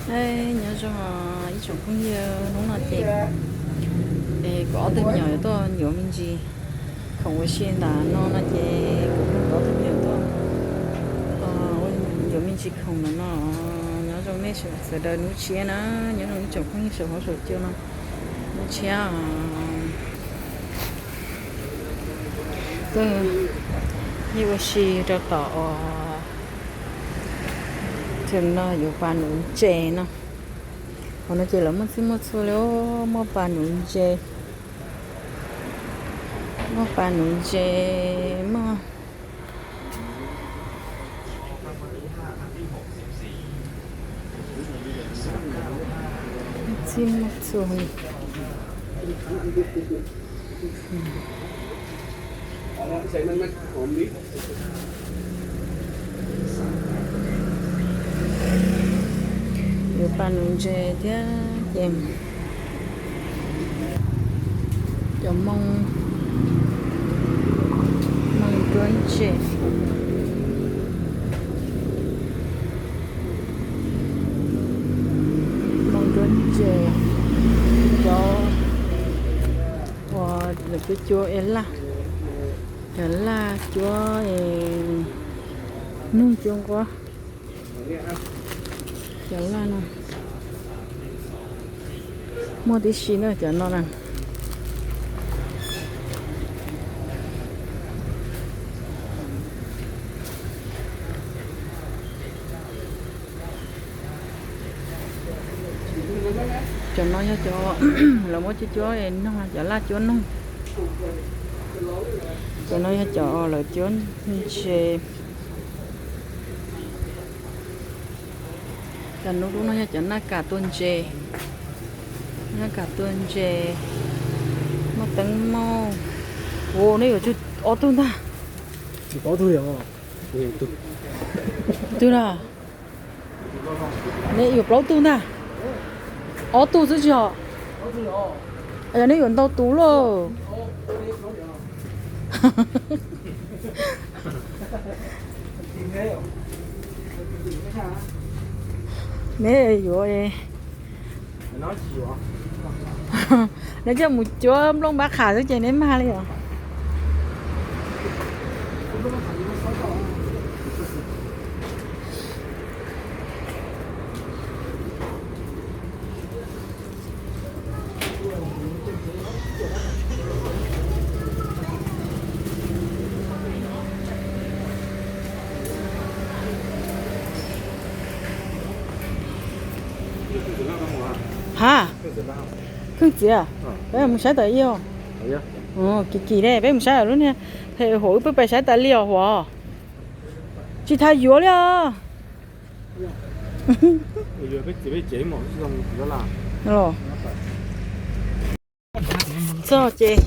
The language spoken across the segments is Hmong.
Nyob zoo ib tsoom phooj ywg, hnub no ces kuv ob tug me nyuam yuav tuaj yuav me ntsis khoom ua si ntawm no no ces kuv kuj ob tug me nyuam tuaj yuav me ntsis khoom ntawm no. Nyob zoo nej sawv daws hnub tshiab na, nyob zoo ib tsoom phooj ywg saum huab saum cua no hnub tshiab. Tuaj ua si rau tom os, thaum no yuav pas nuv ntses no. Qhov no ces lawv muaj txhij muaj txhua li, muaj pas nuv ntses, muaj pas nuv ntses, muaj txhij muaj txhua. Yuav pas nuv ntses thiab ces cov moo, moo duab ntses, moo duab ntses, cov uas lawv cuab cuab es laj, cov laj cuab es nug cuab nquab. Cov laj no muaj tib si na, cov no na. Cov no yog cov lawv muab cuab cuab nug, cov laj cuab nug. Cov no yog cov lawv cuab ntses. Cov nub dub no yog cov naj kam tua ntses. Naj kam tua ntses, muaj teeb mauj. Ua, neb yuav tsum ob tug ntag. Twg na? Neb yuav plaub tug ntag. Ob tug xwb tsis hos? Yog neb yuav ntau tus lauj. Neb yuav, neb coj mus cuab nplooj npab qham xwb ces neb mag li os. Ha, Kheej txiv, peb mus saib tas ib os. Kim kim ne, peb mus saib lub niag, hauv wb peb pais saib tas li os huas. Tsis tas yuav li os. Txog ces,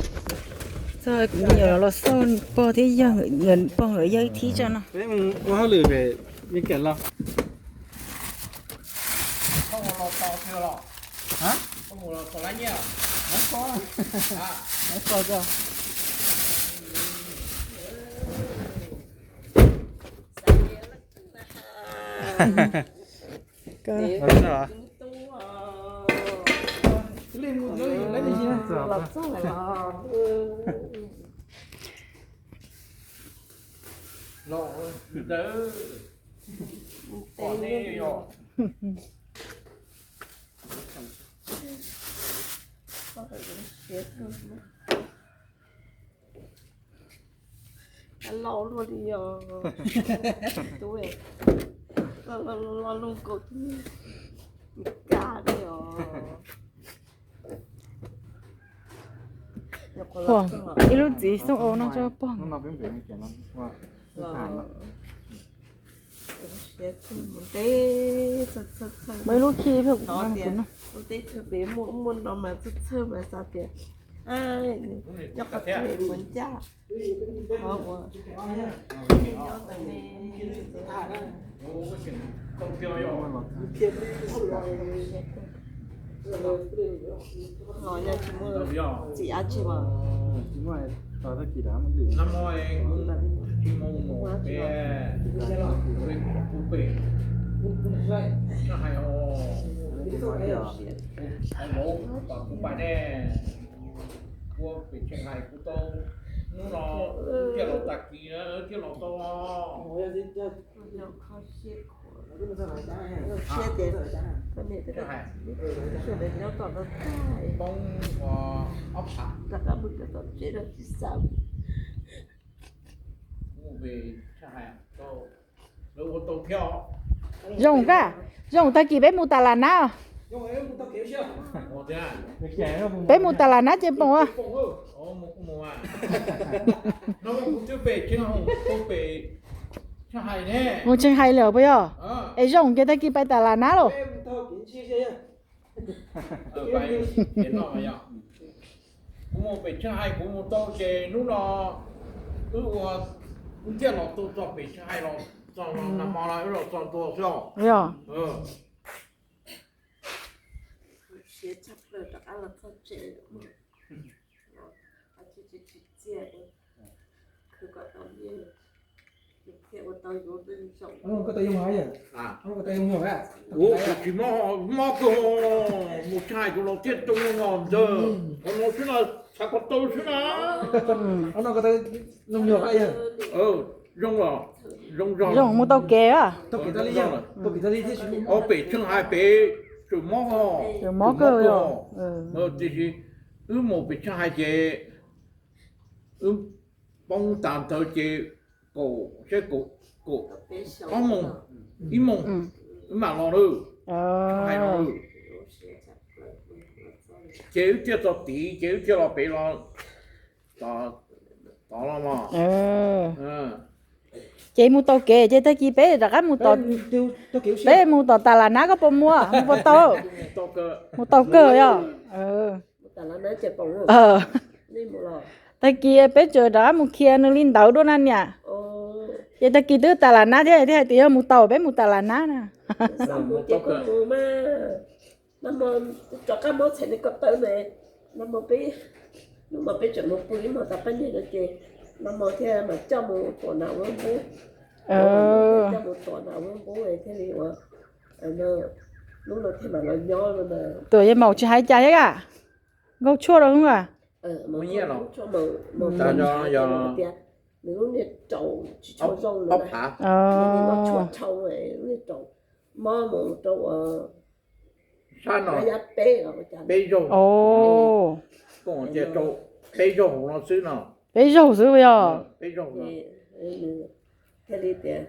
txog kuv me nyuam los xauj pog thiab yawg, pog nkawd yawg ib thib tso no. Lau luaj li os. Tub, lo lus nkaus tub, kab li os. Ib lub txiv xyoob au no tso pog. Muaj ib lub khib pheej kuv no. Lub teb chaws pem muaj muaj no mas txhawj txhawj mas xav tias nyob qhov twg mus ncaj. Los yog tsis muaj txiv dab tsi mas. Tshaj hais os, hais vauv kom kuv pais ne, ua pem Tshaj hais kuv tau, hnub no thiaj los tag kis na thiaj los tau. Poob ob phav. Zoo kawg, zoo tag kis peb mus tas las nab. Peb mus tas las nab ces pom. Mus Tshaj hais lawm puas yog? Es zoo ces tag kis pais tas las nab los. Kuv mus pem Tshaj hais kuv mus tau ces hnub no wb ua, wb thiaj los tu txog pem Tshaj hais los txog nag hmo no wb los txog ntua xwb os. Kuv tsis mob, mob kawg, mus Tshaj hais kuv los thiaj tu los ntawd, qhov no xwb no, txhav ko taw xwb na. Zoo los, zoo zog. Zoo mus tau kev. Pem Tshaj hais pem tseem mob, tseem mob kawg. Tiam sis wb mus pem Tshaj hais ces wb poob tas ntawd ces kaum, seb, kaum ob moos, ib moos wb mam los lawm. Hais no, ces wb thiaj txog tid ces wb thiaj los pem los tod los mas. Ces mus tau kev ces tag kis peb rov qab mus, peb mus tom tas las nab koj puas mus, mus puas tau? Mus tau kawg yog. Tag kis peb tseem rov qab mus khiav nws li ntawd dua na niam. Ces tag kis twb tas las nab thiab thiaj hais tias yog mus tau peb mus tas las nab na. Peb tseem mus pw ib hmo tas peb niag no ces nag hmo thiaj mam coj mus tuam nas ua npub. Coj mus tuam nas ua npub thiaj li ua, hnub no thiaj mam los nyob no. Tuam yog maum tsis hais cas thiab a, nkaug tshuaj rau hwb a. Nws lub niag raum tsis tshua zoo, tshuaj dhau, lub niag raum mob mus rau ua sab no, peb zaug, peb zaug no xwb no. Peb zaug xwb yog. Thiaj li tias,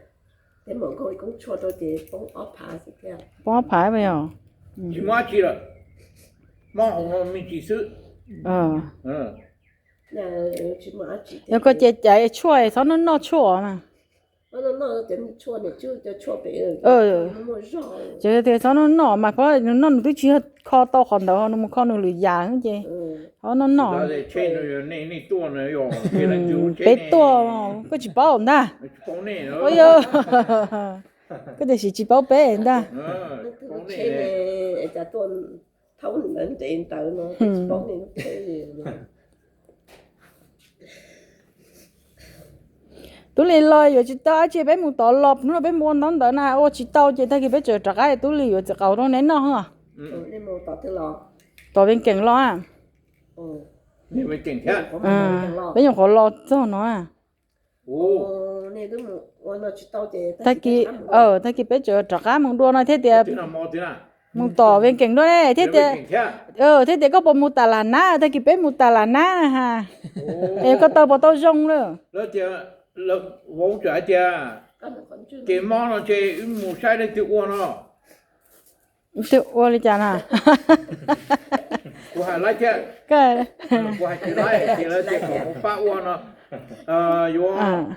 thiaj mam nkaug ib koob tshuaj rau ces poob ob phav xwb thiab. Poob ob phav yog. Tsis muaj dab tsi lawm, mob hauv no me ntsis xwb. Yog koj ces caiv tshuaj txhob noj noj tshuaj na. Ces tias txhob noj noj mas koj nws noj nws twb tsis kho tau qhov ntawd nws mus kho nws lwm yam ces txhob noj noj. Peb tuaj koj tsis paub ntag. Yog koj tiam sis tsis paub peb ntag. Tub Lis los yuav tsis tau dab tsi, peb mus tod los hnub no peb mus ua ntaub ntawv na ua tsis tau ces tag kis peb tseem rov qab, Tub Lis yuav txiv qaub rau neb noj. Tom Vees Keem los. Peb nyuam qhuav los txog no. Tag kis, tag kis peb tseem rov qab mus dua no thiab tias mus tom Vees Keem dua ne thiab tias, thiab tias koj puas mus tas las nab, tag kis peb mus tas las nab na ha. Es koj taw puas tau zoo lawm? Vauv txawm hais tias, ces mob no ces wb mus saib leej twg ua no. Twb ua li cas na? Kuv hais laib thiab, kuv hais tsis laib ces lawv tias kom kuv pab ua no. Yuav,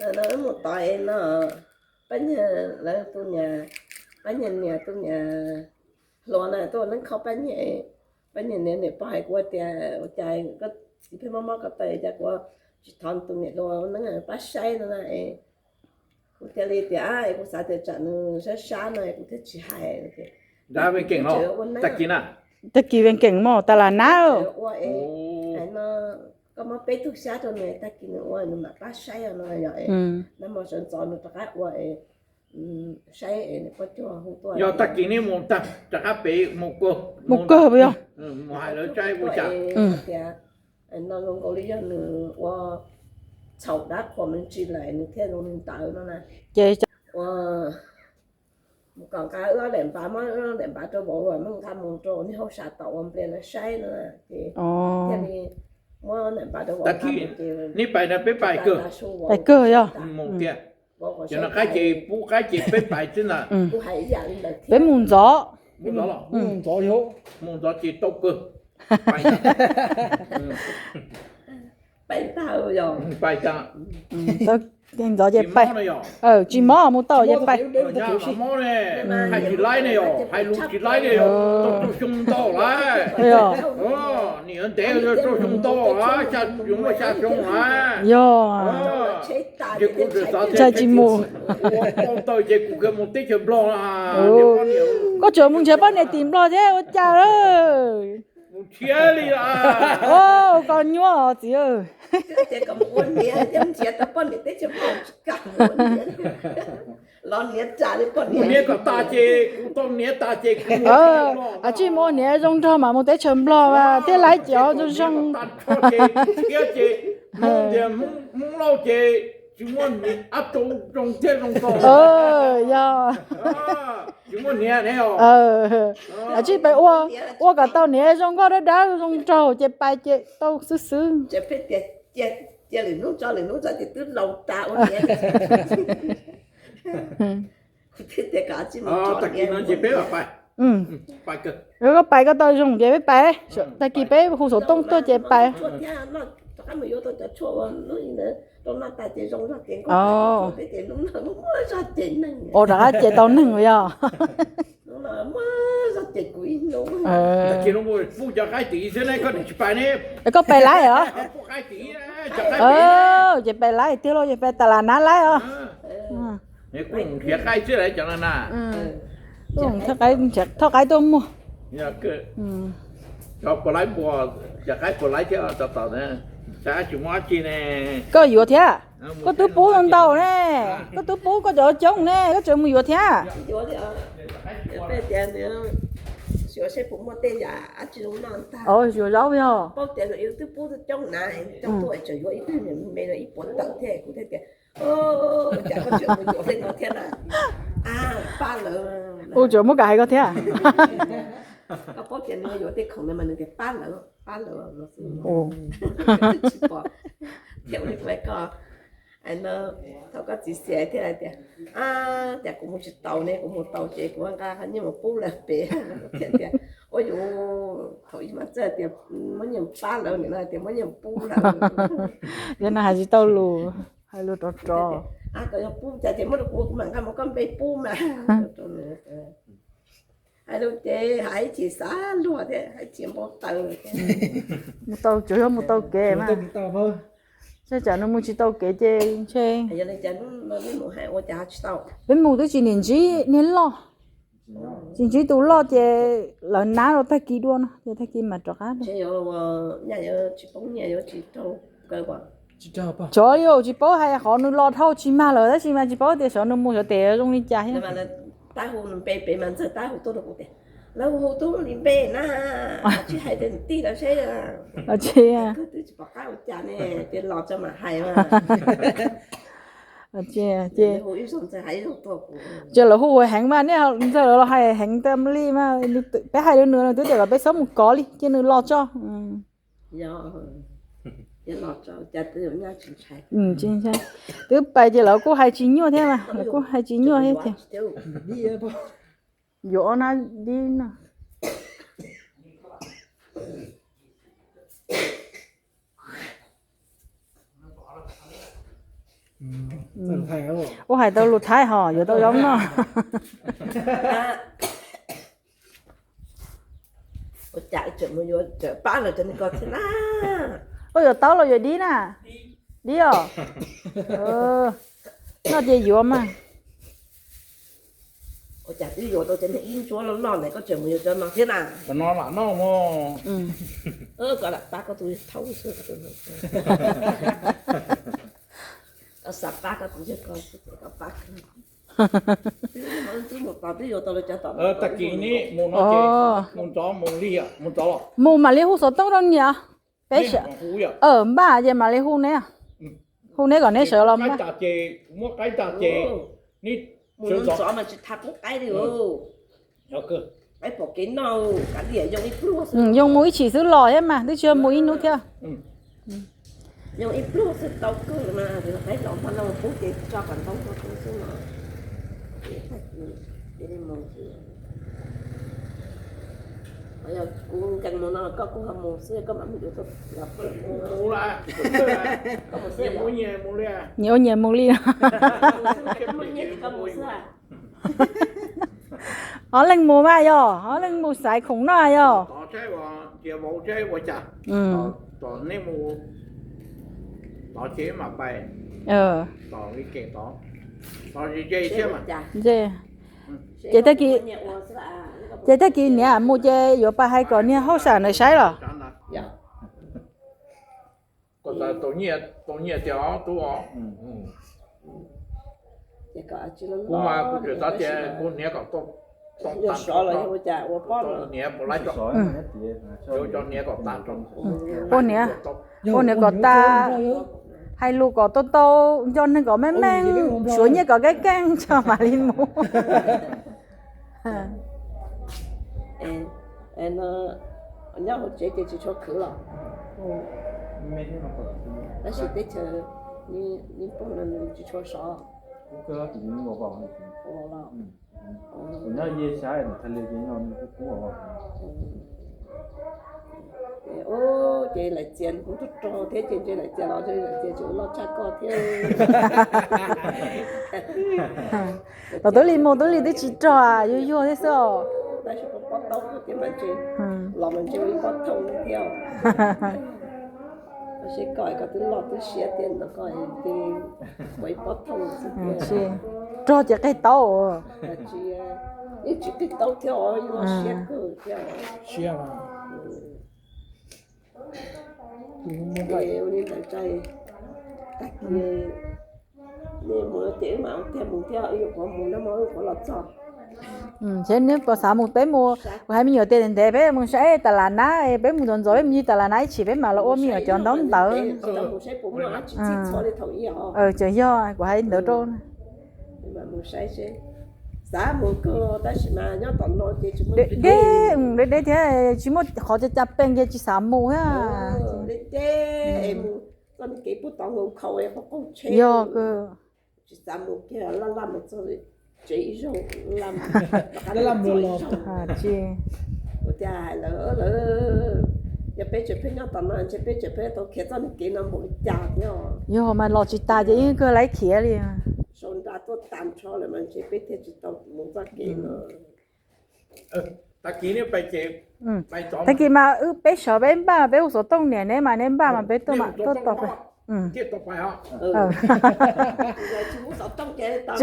no wb mus tod es no, pab niag, lawv tus niam, pab niag niam tus niam hluas na tuaj neeb kho pab niag, pab niag niam niam pog hais kuv tias ua cas koj txiv pheej mob mob ko taw cas kuv tsis thov tus niam hluas neeb pab saib no na. Kuv thiaj li tias kuv xav tias tsam nws sab sab no kuv thiaj tsis hais. Dab Vees Keem los, tag kis na, tag kis Vees Keem mus tas las nab. Ua no, koj muab peb tug xyab rau nws, tag kis nws ua nws mam pab saib no yog, nag hmo sawv ntxov nws rov qab ua es saib es nws poj cuag hu tuaj. Yog tag kis nej mus tag rov qab pem mus kawg, mus kawg yog mus hais lawv saib ua cas. Tias no zoo nkaus li yog nws ua txhaum dab qhuas me ntsis lawm nws thiaj zoo li ntawd no na. Ces ua mus kom nqa wb ob daim npav, muab wb ob daim npav rau vauv, muab nqa mus rau niag hauj sam tom uas nplias lawv saib no ces thiaj li muab daim npav rau vauv. Tag kis nej pais no peb pais kawg, pais kawg yog. Mus tiag, ces no qaib ces pub qaib ces peb pais xwb ntag. Peb mus ntxov, mus ntxov ces tau kawg. Pais ntag, pais ntag. Ntxov ces pais, tsis mob mus tau ces pais. Mob ne, hais tsis laib ne yog, hais lus tsis laib ne yog, tau xyoo ntau lawm. Nim yuav ntev tau xyoo ntau lawm, xya, yuav muaj xya xyoo lawm. Yog, ntshai tsis mus. Ua poj taw ces kuv kawg mus teb chaws Nplog. Koj tseem mus nrhiav poj niam tim Nplog thiab ua cas lawm? Mus nrhiav li. Koj nyuaj txiv. Mus niam kom tas ces kuv tau niam tas ces kuv mus. Tsij mus ua niam zoo nraug mas mus teb chaws Nplog mas thiaj laib cov zoo zoo. Nrhiav ces Hmoob tias Hmoob Lauj ces tsis muaj niam ab tau zoo thiab zoo nraug. Yog, tsis muaj niam ne. Tsij pais ua, ua kom tau niam zoo nkauj dawb dawb zoo nraug ces pais ces tau xwb xwb. Cia lwm hnub tso, lwm hnub tso ces twb laus tas ua niam. Kuv thiaj tias kom tsij mus tso niam no ces peb pais. Koj pais koj tau zoo ces peb pais. Tag kis peb hu xov tooj tuaj ces pais. Rov qab mus yuav tau cov tshuaj ua lub ntawd rau noj tas ces zoo zog ces nkauj tas ces peb ces hnub no muaj zog ces neeg. Ua rov qab ces tau neeg yog. Hnub no muaj zog ces kuv ib hnub. Tag kis no mus pub cov qaib tid xwb ne, koj tsis pais ne. Koj pais laib os. Ces pais laib tiag lauj, ces pais tas las nab laib os. Kuv nrhiav qaib xwb cov no na. Thauj qaib tuaj muag. Cov puas laib npua, cov qaib puas laib thiab tos tom, xav tsis muaj dab tsi ne. Koj yuav thiab, koj twb pub ntau ne, koj twb pub koj cov coob ne, koj tseem mus yuav thiab. Yuav zaub yog. Paub tias twb pub coob na, coob tuaj tseem yuav ib tug me ib puas tawm thiab kuv thiaj tias, cas koj tseem mus yuav tej no thiab na. Pab lawv. Ua tseem muab kam hais koj thiab. Koj paub tias nws yuav tej khoom no mas nws tias pab lawv, pab lawv. Tsis pom thiab ua li kuv hais koj. Thaum koj txiv xiam thiaj hais tias, cas kuv mus tsis tau ne, kuv mus tau ces kuv nqa qhov nyiaj mus pub lawv pem. Thiaj tias, ua yus thaum ub mas txawj tias muab nyiaj pab lawv, nim no tias muab nyiaj pub lawv. Yog no hais tsis tau lus, hais lus rov rov. Kom yog pub cas ces muab rau kuv, kuv mam nqa mus koj npe pub mas. Hais lus ces hais ib chim xav luag thiab hais chim npau taws. Mus tau, tsuas yog mus tau kev mas. Tsam nws mus tsis tau kev ces ntshe. Peb mus twb tsis nim ntsib niag loj, tsis ntsib tus loj ces lawv nab rau tag kis dua no ces tag kis mam rov qab. Xyov yog tsis paub hais qhov nws los dhau tsis mag lawm tab sis mas tsis paub tias xyov nws mus xyov tes zoo li cas thiab. Tab hu npe pem mas ntxawg tab hu tuaj rau kuv tias, lawv hu tub li npe na, tsis hais tias nws tij lawv seb. Twb tsis pom qab ua cas ne, tias los tso mam hais. Ces lawv hu heev mas nej ntxawg lawv los hais heev tas li mas, peb hais rau nws nws twb tias kom peb txhob mus kov li cia nws los tso. Twb pais ces lawv kuj hais tsis nyuaj thiab mas, lawv kuj hais tsis nyuaj thiab tias yuav ob nab dib no. Ua hais tau lus Thaib ho yuav tau zaub noj. Ua cas tseem mus yuav pab lawv cov niag ko thiab na? Koj yuav taub los yuav dib na? Dib os. Noj ces yuav mas. Ua cas twb yuav tau cov niag ib ntsuab loj loj ntawd koj tseem mus yuav cov no thiab na? Cov no lam noj mog. Koj lam pab koj tus yawg thaub xwb, koj xav pab koj tus yawg ko xwb ces koj pab koj. Twb mus tos twb yuav tau lawv cov tom. Tag kis neb mus no ces mus ntxov mus li mus ntxov los. Mus mam li hu xov tooj rau niam. Peb, npaj ces mam li hu neb, hu neb kom neb sawv los mas. Muab qaib tas ces neb mus ntxov mas tsis tha kub qaib li. Qaib pom kev noj, kav liam yoo ib pluag, yoo mus ib chim xwb los thiab mas twb tsis yog mus ib hnub thiab. Yoo ib pluag xwb tau kawg mas, qaib los npaj no pub ces tso kom ntau nkaus xwb no. Yog kuv nkees mus no koj kuj ho mus xwb, koj mam mus yuav tuaj. Nyias ua nyias mus li. Ob leeg mus mas yog, ob leeg mus xaiv khoom noj yog. Ces, ces tag kis niam mus ces yuav pab hais kom niag hauj sam ntawd saib los. Kuv mas kuv tseem xav tias kuv niam kom tau, tau tas, niam mus laib tso, cov niam kom tas tso. Ua niam, ua niam kom tas, hais lus kom tau tau, nco neeg kom meej meej, suav nyiaj kom keej keej tso mam li mus. Nyob hauv tsev ces tsis tshua khwv los, tab sis teb chaws neb pog no nws tsis tshua sov. Ces laim txias kuv tub rog thiab ces ntshe laim txias los ntshe laim txias tsis ua loj tshaj koj thiab. Los tub li mus tub li twb tsis rog, yuag yuag thiab xwb os. Tab sis pob taub ces mas ntshe los mas ntshe ua ib pob thooj thiab. Seb koj, koj twb loj twb siab tiag no koj ua ib pob thooj xwb. Rog ces qig taub. Yeej tsis qig taub thiab os, yeej loj siab kawg thiab. Ua li ntawd tag kis nej mus ces wb mam ua tiag mus thiab, wb yuav qhuav mus no mas wb yuav qhuav los txog. Ces neb puas xav mus peb mus, kuv hais me nyuam tias ntev peb mus saib tas las nab, peb mus ntxov ntxov peb mus yig tas las nab ib chim peb mam los ua me nyuam cov ntaub ntawv. Tseem yog kuv hais ntawd rau. Deb deb, deb deb thiab tsis muaj qhov cai cai pes ces tsis xav mus thiab. Yog, tsis xav mus kiag, laj laj mus txog tsev ib zaug, laj mus txog ib zaug. Ua cas hais lawv, lawv, yog peb tseem pheej nyob tom no ntshe peb tseem pheej tau khiav txoj niag kev no npaum li cas thiab. Yog mas los tsis tas ces yeej kawg laib khiav li. Sau nra tuaj tas nrho lawm mas ntshe peb thiaj tsis tau mus txoj kev no. Tag kis mas wb peb sawv peb npaj peb hu xov tooj niam neb mas neb npaj mas peb tuaj mas tuaj tos. Tsis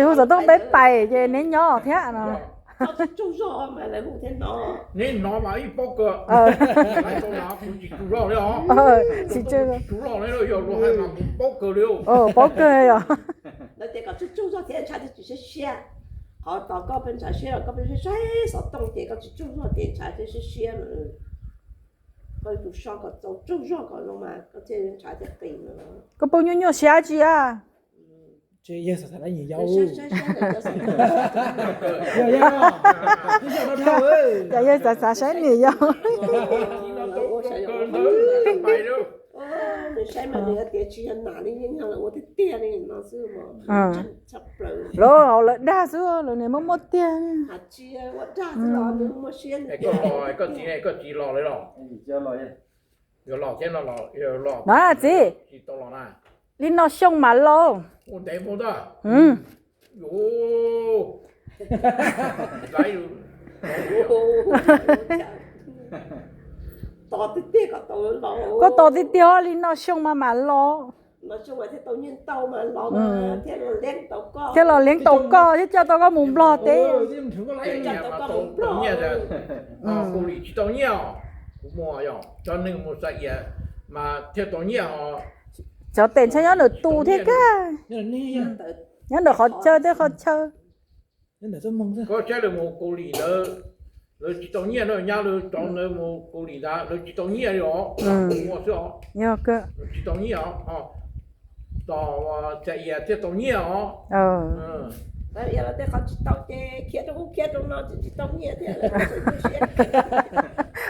hu xov tooj peb pais ces neb nyob thiab no. Neb no mas ib pob kawg. Tsis tsuj zog li, yog luag hais mas mus paub kawg li os. Lawv tias kom tsuj tsuj zog thiab ntshav thiaj tsis siab siab. Qhov tos koj pheej ntshav siab los koj pheej saib xov tooj ces koj tsis tsuj zog ces ntshav thiaj siab siab. Koj tus so kom txaus tsuj zog kom zoo mas koj thiaj ntshav thiaj qis no. Koj paub nyuaj nyuaj siab tsis a? Yog yawg xav xav saib niam yau. Nws saib mas nws tias tsis yog nam li, yeej yog ua tiag tiag li no xwb. Lawv, lawv dag xwb, lawv niam muaj muaj tiag. Koj txiv, koj txiv los lawm los? Yuav los thiab no los? Los txiv, li no xyoo mam los. Koj tos tiag tiag, li no xyoo mas mam los. Thiaj los liab tau koj thiab coj tau koj mus Nplog teb. Tsis tau nyiaj os. Kuv muaj yog cov neeg mus xa ias mas thiaj tau nyiaj os. Cov tes ntshe nyob ntawm tus thiab kag. Nyob ntawm qhov chaw tej qhov chaw. Koj saib lawv mus Kaus Lim ntawd, lawv tsis tau nyiaj na, nyab lawv cov ntawd mus Kaus Lim ntawd lawv tsis tau nyiaj li os. Yog kawg. Tsis tau nyiaj os. Tos xa ias thiaj tau nyiaj os. Tsis tau ces khiav rau ub khiav rau no tsis tau nyiaj thiab.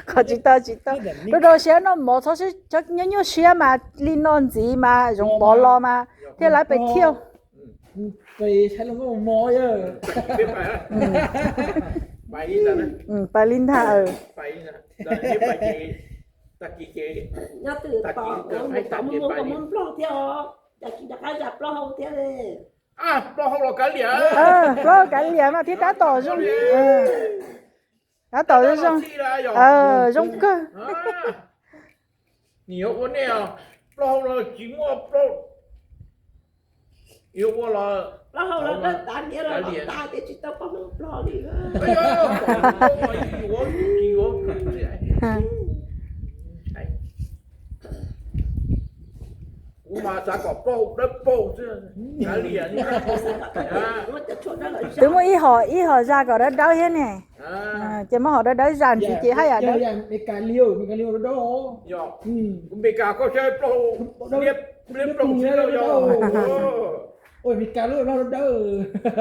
Qhov tsis tau tsis tau. Rau rau siab noj mov txhob nyuaj nyuaj siab mas li no ntxiv mas zoo pov los mas thiaj lawv pes thiaj. Pais li ntag. Plaub hau los kav liam, plaub hau kav liam mas thiaj tab tom zoo. Tab tom zoo, zoo kawg. Nim yuav ua nej, plaub hau los tsis muaj plaub, yuav ua los, kuv mas xav kom plaub hau dawb paug xwb, kav liam. Twb muaj ib hom ib hom zaj kom dawb dawb thiab ne. Ces muab hom dawb dawb zaj ntxiv ces haj yam dawb. Meskas koj saib plaub hau liab plaug xwb yog. Meskas lub plaub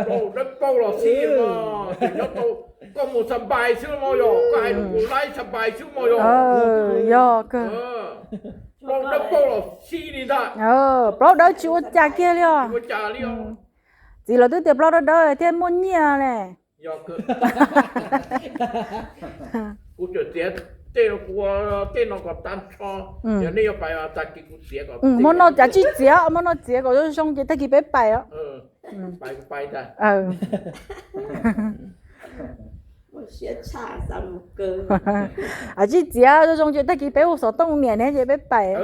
hau dawb paug los xij os, nyob tau koj mus xa npais xwb mog yog, koj hais lus laib xa npais xwb mog yog. Yog kawg. Plaub dawb paug los xij li ntag. Plaub dawb tsis ua cas kiag li os. Txiv los twb tias plaub dawb dawb thiaj muaj nyiaj ne. Kuv tseem txiav tej no, kuv ua tej no kom tag nrho. Yog nej yuav pais tag kis kuv txiav kom, muab no cas tsis txiav, muab no txiav kom zoo zoo ces tag kis peb pais os. Tsis txiav zoo zoo ces tag kis peb ua xov tooj niam ne ces peb pais.